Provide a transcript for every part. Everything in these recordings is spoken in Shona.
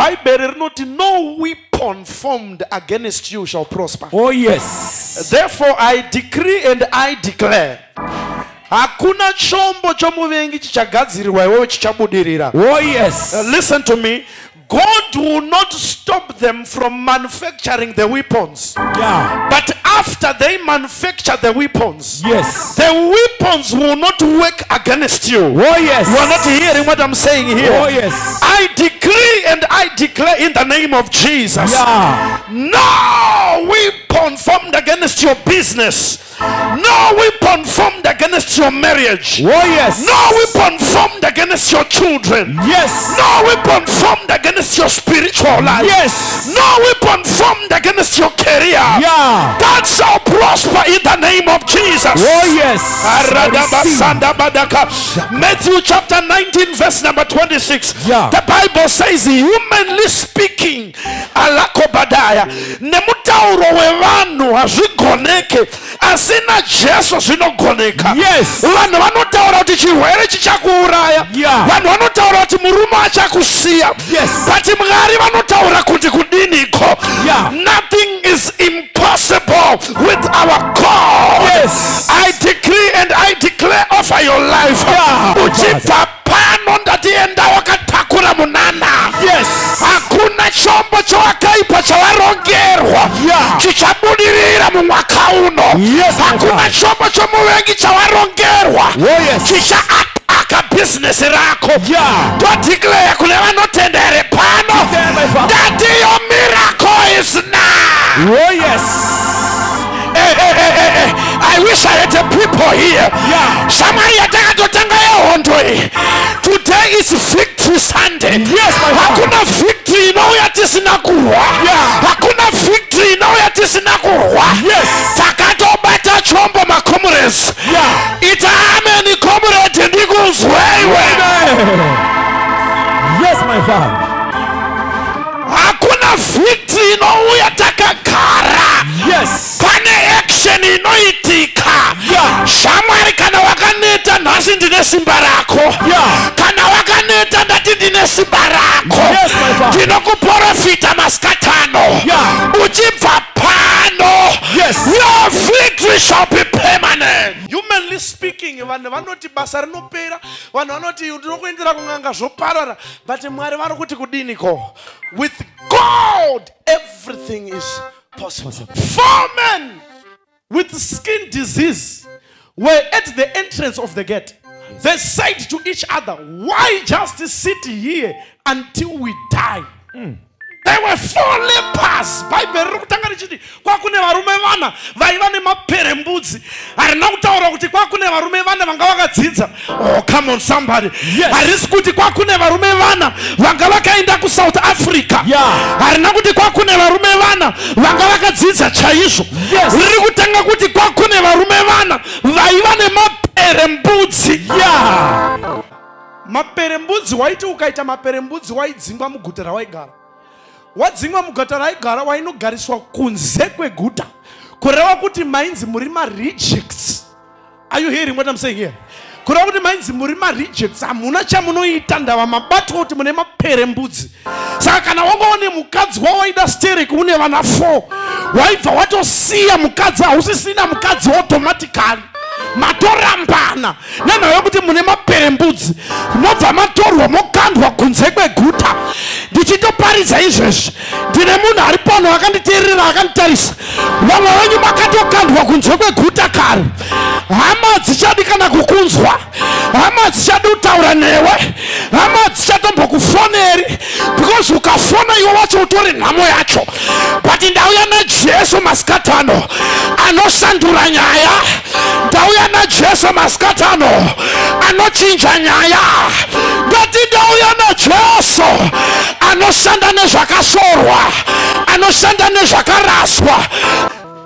Bhaibheri rinoti no weapon formed against you shall prosper. Oh yes. Therefore I decree and I declare, hakuna chombo chomuvengi chichagadzirirwa iwewe chichabudirira. Oh yes. Listen to me. God will not stop them from manufacturing the weapons. Yeah. But after they manufacture the weapons, Yes. the weapons will not work against you. Oh yes. You are not hearing what I'm saying here. Oh yes. I decree and I declare in the name of Jesus. Yeah. No weapon formed against your business. No weapon formed against your marriage. Oh yes. No weapon formed against your children. Yes. No weapon formed against your spiritual life. Yes. No weapon formed against your career. Yeah. That shall prosper in the name of Jesus. Oh yes. I receive. Aradabasandabadaka. Matthew chapter 19 verse number 26. Yeah. The Bible says, humanly speaking, alakobadaya, nemutauro wevanhu hazvigoneke, asi naJesu zvinogoneka. Yes. Vanhu vanotaura kuti chirwere chichakuuraya. Yeah. Vanhu vanotaura kuti murume achakusiya. Yes. But Mwari vanotaura kuti kudiniko. Yeah. Nothing is impossible with our God. Yes. I decree and I declare over your life. Yeah. Uchibva pano ndatienda wakatakura munana. Yes. Hakuna chombo chawakaipa chawarongerwa Yeah. chichabudirira mumwaka uno. Yes, my Hakuna Father. chombo chomuvengi chawarongerwa Oh yes. chichaataka bhizinesi rako. Yeah. Todeclare kune vanotenda here pano Declare, my Father. that your miracle is now. Oh yes. Eh, eh, eh, eh, eh. I wish I had a people here. Yeah. Shamwari yatakatotanga yehondo iyi. Today is Victory Sunday. Yes, my Father. Hakuna victory inouya tisina kurwa. Yeah. Hakuna victory inouya tisina kurwa. Yes. Takatobata chombo macomrades. Yeah. Ita amen comrade ndikunzweiwe. Amen. Yes, my Father. Hakuna victory inouya takagara. Yes. Pane action inoitika. Yeah. Shamwari kana wakaneta nhasi ndine simba rako. Yeah. Kana wakaneta ndati ndine simba rako. Yes, my Father. Ndinokuprofita masikatano. Yeah. Uchibva pano. Yes. Your victory shall be permanent. Humanly speaking, vanhu vanoti basa rinopera, vanhu vanoti ndinokuendera kun'anga zvoparara, but Mwari vari kuti kudiniko? With God everything is possible. Four men with skin disease were at the entrance of the gate. They said to each other, why just sit here until we die? There were four lepers. Bhaibheri riri kutanga richiti kwakune varume vana vaiva nemaperembudzi. Harina kutaura kuti kwakune varume vana vanga vakadzidza. Oh, come on somebody. Yes. Harisi kuti kwakune varume vana vanga vakaenda kuSouth Africa. Yeah. Harina kuti kwakune varume vana vanga vakadzidza chaizvo. Yes. Riri kutanga kuti kwakune varume vana vaiva nemaperembudzi. Yeah. Maperembudzi waiti ukaita maperembudzi waidzingwa muguta rawaigara. Wadzingwa muguta raigara wainogariswa kunze kweguta, kureva kuti mainzi muri marejects. Are you hearing what I'm saying here? Kureva kuti mainzi muri marejects, hamuna chamunoita, ndava mabatwa kuti mune maperembudzi. Saka kana wanga une mukadzi wawaida stereki une vana 4, waibva watosiya mukadzi, hausisina mukadzi automatically. Matorambana nenhau yekuti mune maperembudzi, mobva matorwa mokandwa kunze kweguta. Ndichitoparidza izvezvi, ndine munhu ari pano akanditeerera akanditarisa. Vamwe venyu makatokandwa kunze kweguta kare. Hama dzichadi kana kukunzwa, hama dzichadi kutaura newe, hama dzichatombokufoneri, because ukafona iwe wacho utori nhamo yacho. But ndauya naJesu masikatano anoshandura nyaya. Ndauya naJesu masikatano anochinja nyaya. Ndati ndauya naJesu anoshanda nezvakasorwa, anoshanda nezvakaraswa.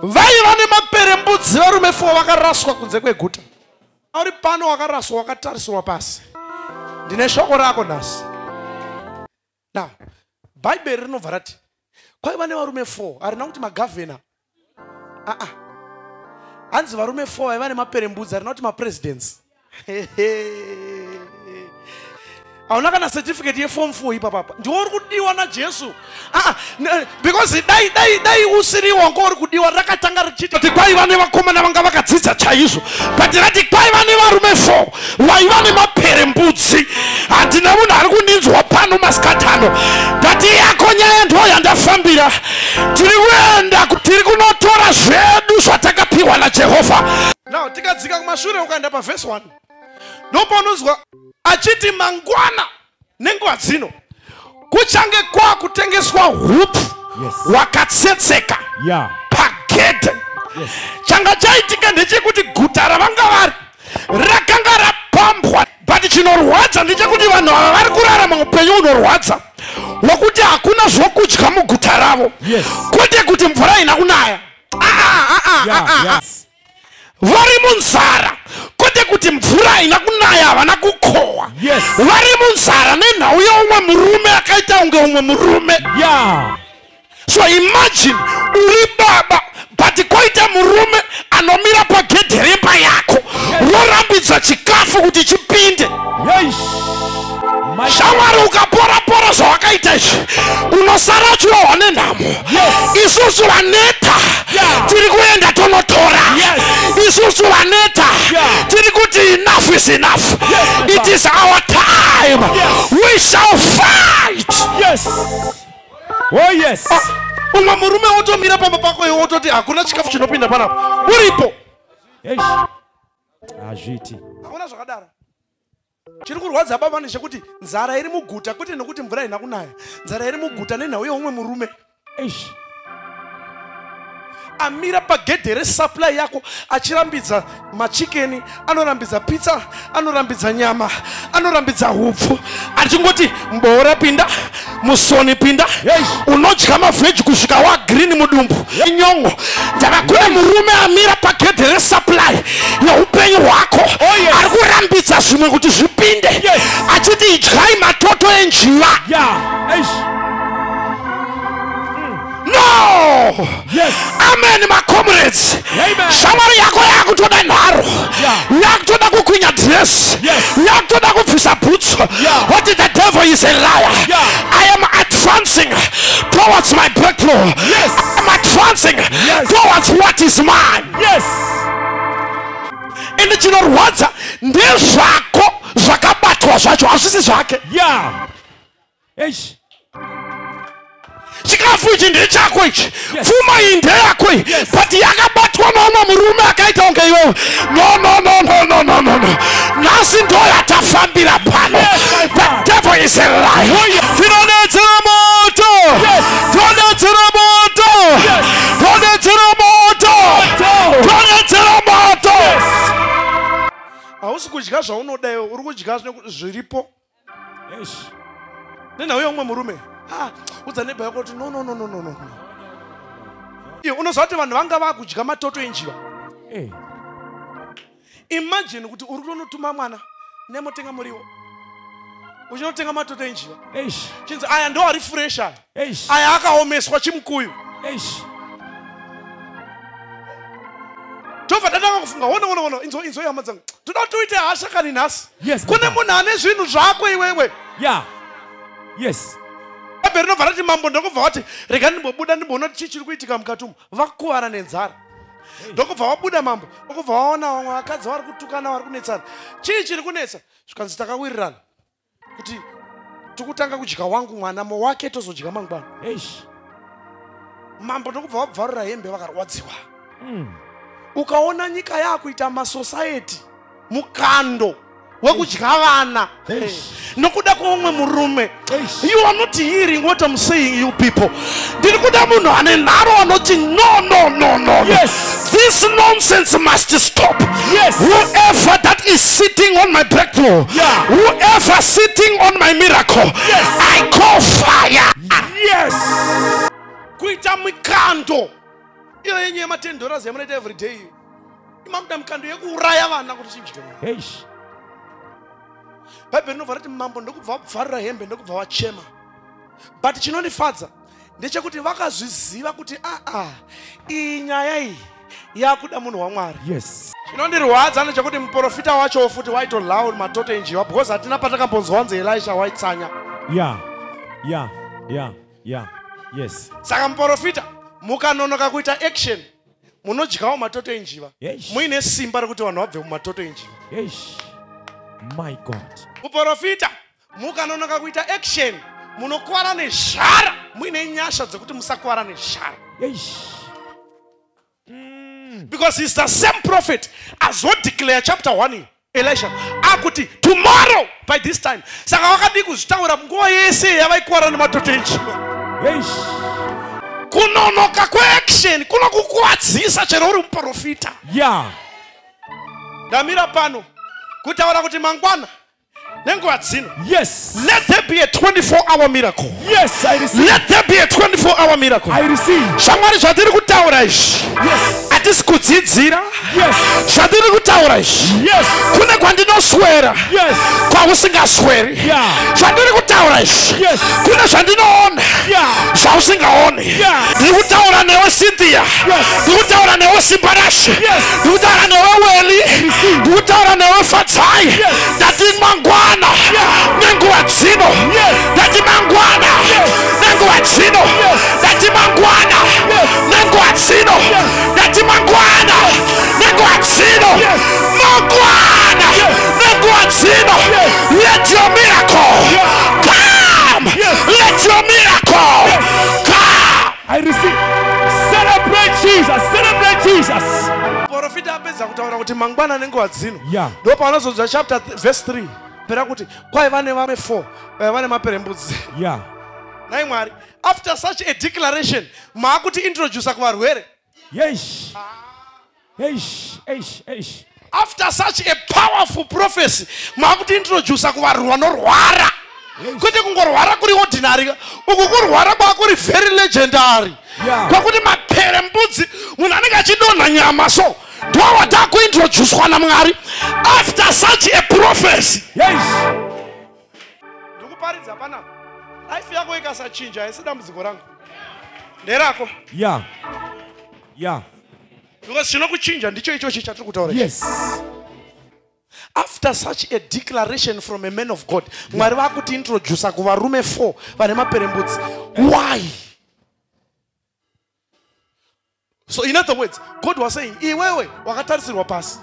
Vaiva nemaperembudzi varume 4 vakaraswa kunze kweguta. Uri pano wakaraswa wakatariswa pasi. Ndine shoko rako nhasi. Now, Bhaibheri rinobva rati kwaiva nevarume 4, harina kuti magavhena. Hanzi varume 4 vaiva nemaperembudzi, harina kuti mapresidents. Hauna kana certificate yeform 4 ipapapa. Ndiwe uri kudiwa naJesu. Because dai usiri wanga uri kudiwa, rakatanga richiti kuti kwaiva nevakomana vanga vakadzidza chaizvo, but rati kwaiva nevarume 4 vaiva nemaperembudzi. Handina munhu ari kundinzwa pano masikatano. Ndati yako nyaya ndo yandafambira. Tiri kuenda, tiri kunotora zvedu zvatakapiwa naJehovha. Now tikadzika kumashure ukaenda pavhesi 1, ndopaunonzwa achiti mangwana nenguva dzino kuchange kwakutengeswa hupfu hwakatsetseka pagedhe. Changa chaitika ndechekuti guta ravanga vari rakanga rapambwa, but chinorwadza ndechekuti vanhu ava vari kurarama upenyu hunorwadza hwokuti hakuna zvokudya muguta ravo. Kwete kuti mvura haina kunaya, vari munzara. Kwete kuti mvura haina kunaya, havana kukohwa. Vari munzara nenhau yeumwe murume akaita unge umwe murume. So imagine uri baba, but koita murume anomira pagedhe remba yako, rorambidza chikafu kuti chipinde. Shamwari, ukapora-pora zvawakaita izvi, unosara uchirohwa nenhamo. Isusu vaneta tiri kuenda tonotora. Isusu vaneta tiri kuti enough is enough. It is our time. We shall fight. Oh yes. Umwe murume wotomira pamba pako iwe wototi hakuna chikafu chinopinda panapa. Uripo. Hazviti. Hakuna zvakadaro. Chiri kurwadza baba ndechekuti nzara iri muguta, kwete nekuti mvura haina kunaya. Nzara iri muguta nenhau yeumwe murume. Amira pagedhe resupply yako achirambidza machikeni, anorambidza pizza, anorambidza nyama, anorambidza hupfu, achingoti mboora pinda, musoni pinda, unodya mavheji kusvika wagreen mudumbu. Nyongo ndava kune murume amira pagedhe resupply yeupenyu hwako, ari kurambidza zvimwe kuti zvipinde, achiti idyai matoto enjiva. No! Yes. Amen, my comrades. Shamwari yako yakutoda nharo. Yakutoda kukwinya dress. Yakutoda kubvisa boots. What the devil is a liar. I am advancing towards my breakthrough. I am advancing towards what is mine. Ende chinorwadza ndezvako zvakabatwa zvacho, hazvisi zvake. Chikafu ichi ndechako ichi, pfuma iyi ndeyako iyi, but yakabatwa noumwe murume akaita kunge iwewe. No, no, no, no, no, no, no, no. Nhasi ndo yatafambira pano. The devil is a liar. Tinodetsera moto. Tinodetsera moto. Tinodetsera moto. Tinodetsera moto. Hausi kudya zvaunoda iwe, uri kudya zviripo. Nenhau yeumwe murume. Udza neighbor yako kuti no, no, no, no, no, no. Iwe unoziva kuti vanhu vanga vakudya matoto enjiva. Imagine kuti uri kutonotuma mwana nemotenga muriwo, uchinotenga matoto enjiva. Chinzi aya ndo ari fresh aya. Aya akaomeswa chimukuyu. Tobva tatanga kufunga, ona, ona, ona, inzo, inzo hama dzangu. Toda kuti uite hasha kani nhasi. Kune munhu ane zvinhu zvako iwewe. Bhaibheri rinobva rati mambo ndokubva vati rega ndimbobuda ndimboona kuti chii chiri kuitika mukati umu. Vakuvara nenzara. Ndokubva vabuda mambo, ndokubva vaona vamwe vakadzi vari kutukana, vari kunetsana. Chii chiri kunetsa? Zvikanzi takawirirana kuti tikutanga kudya wangu mwana wake tozodya mangwana. Mambo ndokubva vabvarura hembe vakarwadziwa. Ukaona nyika yakuita masociety mukando wekudya vana nokuda kweumwe murume. You are not hearing what I'm saying, you people. Ndiri kuda munhu ane nharo anoti no, no, no, no, no. This nonsense must stop. Whoever that is sitting on my breakthrough, whoever sitting on my miracle, I call fire. Kuita mikando iyo yenyu yema $10 yamunoita every day, imamuda mikando yekuuraya vana kuti chidye. Bhaibheri rinobva rati mambo ndokubva vabvarura hembe ndokubva vachema. But chinondifadza ndechekuti vakazviziva kuti aa, iyi nyaya iyi yakuda munhu waMwari. Chinondirwadza ndechekuti muprofita wacho futi waitolawo matoto enjiva, because hatina patakambonzwa wanzi Elisha waitsanya. Yeah. Yes. Saka muprofita mukanonoka kuita action, munodyawo matoto enjiva. Yes. Muine simba rekuti vanhu vabve mumatoto enjiva. Yes. My God. Muprofita mukanonoka kuita action, munokwara nezhara, muine nyasha dzekuti musakwara nezhara. Yes. Because he's the same prophet azodeclare chapter 1 Elisha akuti tomorrow by this time. Saka wakadi kuzvitaura nguva yese yavaikwara nematoto enjiva. Yes. Kunonoka kweaction kunokukuwadzisa chero uri muprofita. Yeah. Ndamira pano kutaura kuti mangwana nenguva dzino. Yes. Let there be a 24-hour miracle. Yes, I receive. Let there be a 24-hour miracle. I receive. Shamwari, zvatiri kutaura izvi Yes. hatisi kudzidzira. Yes. Zvatiri kutaura izvi Yes. kune kwandinoswera Yes. kwausingasweri. Yeah. Zvandiri kutaura izvi Yes. kune zvandinoona Yeah. zvausingaoni. Yeah. Ndiri kutaura newe Cynthia. Yes. Ndiri kutaura newe Simbarashe. Yes. Ndiri kutaura newe Weli. Receive. Ndiri kutaura newe Fadzai. Yes. Ndati mangwana Yeah. nenguva dzino. Yes. Ndati mangwana Yes. nenguva dzino. Yes. Ndati mangwana Yes. nenguva dzino. Yes. Ndati mangwana nenguva dzino. Yes. Mangwana Yes. nenguva dzino. Yes. Let your miracle Yeah. come. Yes. Let your miracle Yes. come. I receive. Celebrate Jesus. Celebrate Jesus. Profita apedza kutaura kuti mangwana nenguva dzino. Yeah. Ndipo paanozonzwa chapter verse 3 pera kuti kwaiva nevamwe 4 vaiva nemaperembudzi. Yeah. Nhai Mwari, after such a declaration maakuti introducer kuvarwere. Yes. Yes. Yes. Yes. After such a powerful prophecy maakuti introducer kuvanhu vanorwara. Yes. Kwete kungorwara kuri ordinary, uku kurwara kwakuri very legendary. Yeah. Kwakuti maperembudzi munhu anenge achidonha nyama, so ndowatakuintroducwa naMwari after such a prophecy. Yes. Ndikuparidza panapa, life yako ikasachinja haisi dambudziko rangu, nderako. Yeah. Yeah. Because chinokuchinja ndicho ichochi chatiri kutaura ichi. Yes. After such a declaration from a man of God, Mwari vakuti introducer kuvarume 4 vane maperembudzi. Why? So in other words, God was saying, iwewe wakatarisirwa pasi.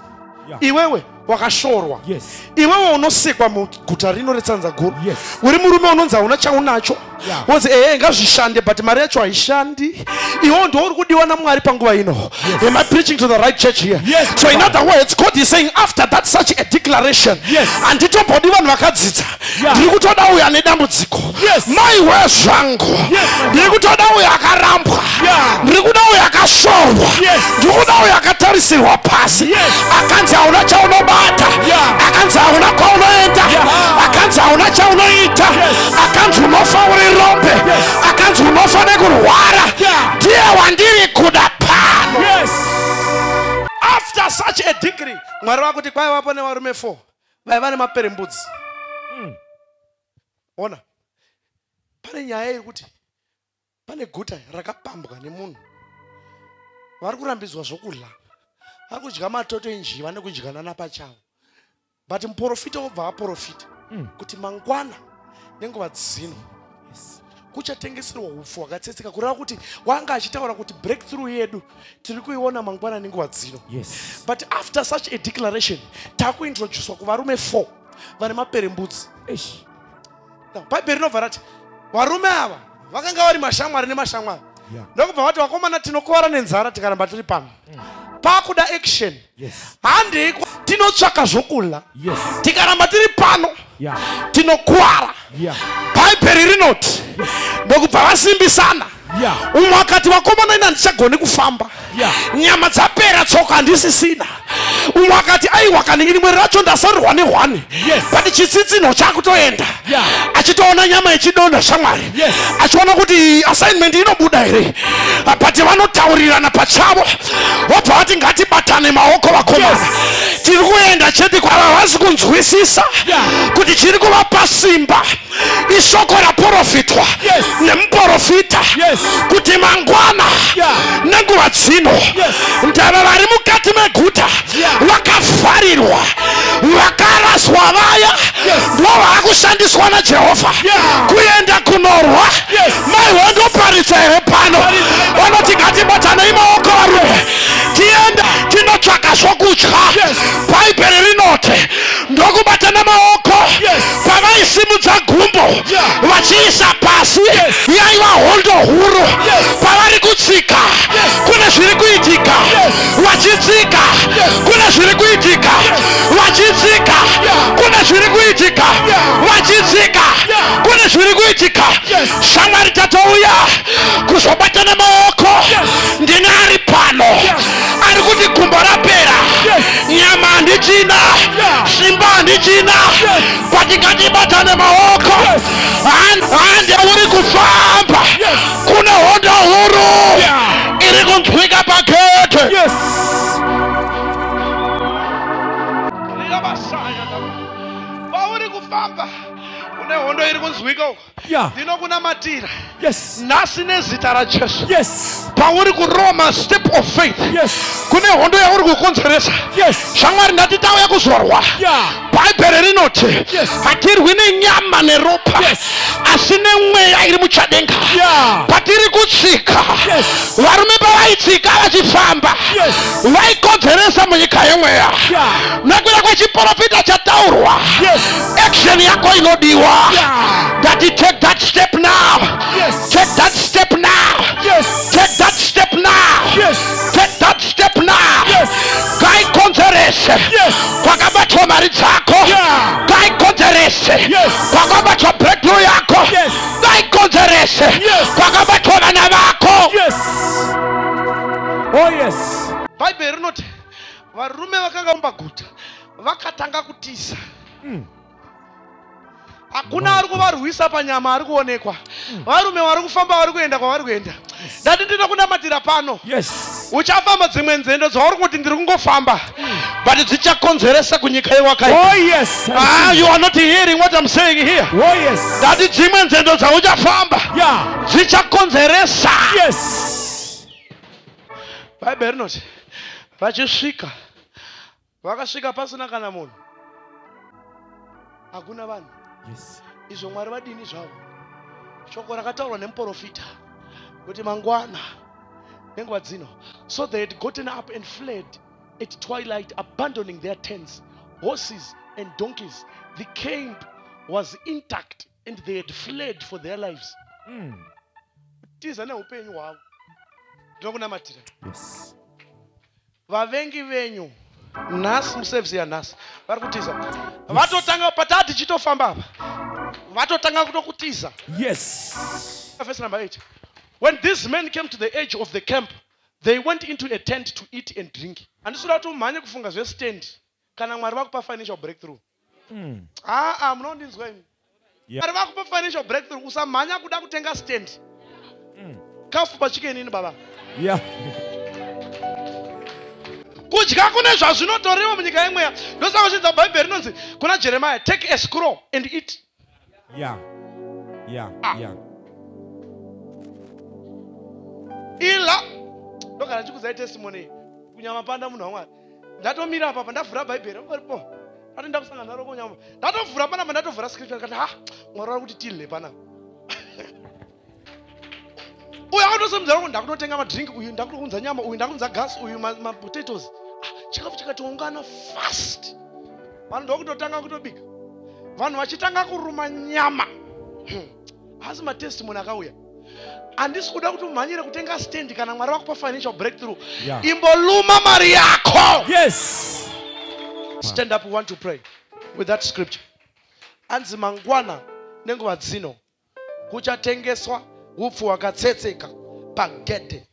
Yeah. Iwewe wakashorwa. Yes. Iwewe unosekwa muguta rino retsanza guru. Yes. Uri murume unonzi hauna chaunacho. Yeah. Wonzi ehe ngazvishande, but mari yacho haishandi. Iwewe ndiwo uri kudiwa naMwari panguva ino. Yes. Am I preaching to the right church here? Yes, So in Papa. other words, God is saying after that such a declaration, Yes. handitombodi vanhu vakadzidza. Yeah. Ndiri kutoda uyo ane dambudziko. Yes. Maiwe zvangu. Yes, my Ndiri kutoda uyo akarambwa. Yeah. Ndiri kuda uyo akashorwa. Yes. Ndiri kuda uyo akatarisirwa pasi. Yes. Akanzi hauna chaunobata. Yeah. Akanzi hauna kwaunoenda. Yeah. Akanzi hauna chaunoita. Yes. Akanzi unofa uri rombe. Yes. Akanzi unofa nekurwara. Yeah. Ndiye wandiri kuda pano. Yes. After such a degree, Mwari vakuti kwaivapo nevarume 4 vaiva nemaperembudzi. Ona, pane nyaya yekuti pane guta rakapambwa nemunhu, vari kurambidzwa zvokudya, vari kudya matoto enjiva nekudyanana pachavo, but muprofita wobva aprofita kuti mangwana nenguva dzino Yes. kuchatengeserwa upfu hwakatsetseka, kureva kuti wanga achitaura kuti breakthrough yedu tiri kuiona mangwana nenguva dzino. Yes. But after such a declaration, takuintroducwa kuvarume 4 vane maperembudzi. Eish. Now, Bhaibheri rinobva rati varume ava vakanga vari mashamwari nemashamwari. Yeah. Ndokubva vati vakomana tinokuvara nenzara tikaramba tiri pano. Pakuda action. Yes. Handei tinotsvaka zvokudya. Yes. Tikaramba tiri pano Yeah. tinokuwara. Yeah. Bhaibheri rinoti Yes. ndokubva vasimbisana. Yeah. Umwe akati vakomana ini handichagoni kufamba. Yeah. Nyama dzapera, tsoka handisisina. Umwe akati aiwa kani rimwe racho ndasarirwa nehwani. Yes. But chitsitsinho chakutoenda. Yeah. Achitoona nyama ichidonha shamwari. Yes. Achiona kuti assignment inobuda here. But vanotaurirana pachavo, vobva vati ngatibatane maoko vakomana. Yes. Tiri kuenda chete kwava vasi kunzwisisa Yeah. kuti chiri kuvapa simba ishoko raprofitwa Yes. nemuprofita Yes. kuti mangwana Yeah. nenguva dzino Yes. ndava vari mukati meguta Yeah. vaka Vakarangarirwa, vakaraswa vaya ndo vaakushandiswa naJehovha kuenda kunorwa. Mai, wandoparidza here pano? Vanoti ngatibatanei maoko, varume, tiende tinotsvaka zvokudya. Bhaibheri rinoti ndokubatana maoko, pavaisimudza gumbo vachiisa pasi, yaiva hondo huru. Pavari kutsika, kune zviri kuitika. Vachitsika, kune zviri kuitika. Vachitsika, kune zviri kuitika. Vachitsika, kune zviri kuitika. Shamwari, tatouya kuzobatana maoko. Ndine ari pano ari kuti gumbo rapera, nyama handichina, simba handichina, but ngatibatane maoko. Hande uri kufamba, kune hondo huru iri kunzwika pagete. Pauri kufamba kune hondo iri kunzwika uko. Ndinokunamatira nhasi nezita raJesu. Pauri kuroma step of faith, kune hondo yauri kukonzeresa. Shamwari, ndati tauya kuzorwa. Bhaibheri rinoti hatirwi nenyama neropa, asi nemweya iri muchadenga. Patiri kutsika, varume pavaitsika vachifamba, vaikonzeresa munyika yemweya. Nekuda kwechiprofita chataurwa, action yako inodiwa. That you take that step now. Take that step now. Take that step now. Take that step now. Kaikonzerese kwakabatwa mari dzako. Kaikonzerese kwakabatwa breakthrough yako. Kaikonzerese kwakabatwa vana vako. Yes. Oh yes. Bhaibheri rinoti varume vakanga mubaguta vakatanga kutiza. Hakuna ari kuvarwisa panyama ari kuonekwa. Varume vari kufamba, vari kuenda kwavari kuenda. Ndati ndinoda kunamatira pano. Uchafamba dzimwe nzendo dzauri kuti ndiri kungofamba, but dzichakonzeresa kunyika yewakaipa. Oh yes. I Ah, see. you are not hearing what I'm saying here. Oh yes. Ndati dzimwe nzendo dzauchafamba dzichakonzeresa. Bhaibheri rinoti vachisvika, vakasvika pasina kana munhu, hakuna vanhu. Izvo Mwari vadini zvavo? Shoko rakataurwa nemuprofita kuti mangwana nenguva dzino. So they had gotten up and fled at twilight, abandoning their tents, horses and donkeys. The camp was intact and they had fled for their lives. Tiza neupenyu hwavo. Ndinokunamatira. Vavengi venyu nhasi, muservice yanhasi, vari kutiza. Vatotanga pataa tichitofamba apa, vatotanga kutokutiza. Verse number 8. When these men came to the edge of the camp, they went into a tent to eat and drink. Handisida kuti umhanye kufunga zvestand kana Mwari vakupa financial breakthrough. Aa, munondinzwa imi? Yeah. Mwari vakupa financial breakthrough, usamhanya kuda kutenga stand. Kafu pachikenini, baba. Kudya kune zvazvinotoriwa munyika yemweya. Ndosaka uchidza Bhaibheri rinonzi kuna Jeremiah, "Take a scroll and eat." Ila ndogara ndichikudzai testimony kunyama panda munhu waMwari. Ndatomira apa, pandavhura Bhaibheri aripo, ati ndakusangana naro kunyama, ndatovhura panapa, ndatovhura scripture, ndikati, "Ha, Mwari vari kuti tidle panapa." Uyu akatosimudzira kuti ndakutotenga madrink, uyu ndakutounza nyama, uyu ndakuunza gas, uyu mapotatoes. Ah, chikafu chikatoungana fast. Vanhu ndokutotanga kutobika, vanhu vachitanga kuruma nyama. Asi matestimony akauya. Handisi kuda kuti umhanyire kutenga stand kana Mwari vakupa financial breakthrough. Imboluma mari yako. Stand up, we want to pray with that scripture. Anzi mangwana nenguva dzino kuchatengeswa upfu hwakatsetseka pagedhe.